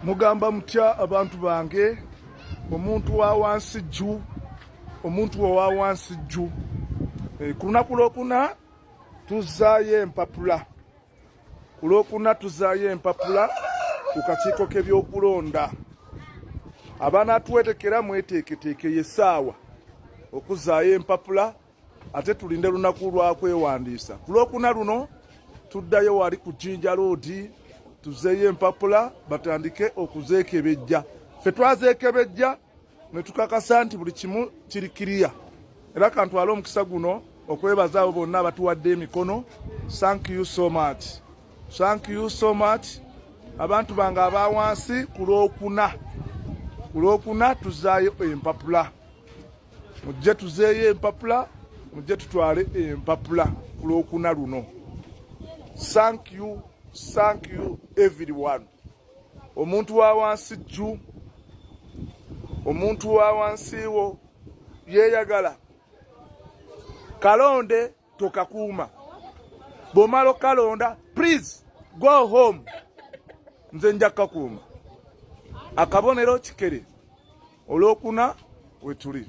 Mugamba mutya abantu bange? Omuntu wa wansi jju, omuntu owa wansi jju. Ku lunaku lwokuna tuzzaayo empapula, ku lwokuna tuzzaayo empapula ku kakiiko k'ebyokulonda. Abanaatwetekera mweteeketeeke, y'essaawa okuzzaayo empapula, ate tulinde lunaku lwa kwewandiisa. Ku lwokuna luno tuddayo wali ku Jinja Road, tuzeeyo empapula batandike okuzeekebejja. Ffe twazeekebejja ne tukakasa nti buli kimu kiri kiriya. Era kantwale omukisa guno okwebaza abo bonna abatuwadde emikono. Thank you so much, thank you so much, abantu bange aba wansi. Ku lwokuna, ku lwokuna tuzaayo empapula. Mujje tuzeeyo empapula, mujje tutwale empapula ku lwokuna luno. Thank you, thank you everyone. Omuntu wa wansi jju, omuntu wa wansi wo yeeyagala kalonde, tokakuuma. Bw'omala okalonda, please go home. Nze nja kukakuuma. Akabonero kikere. Olwokuna wetuli.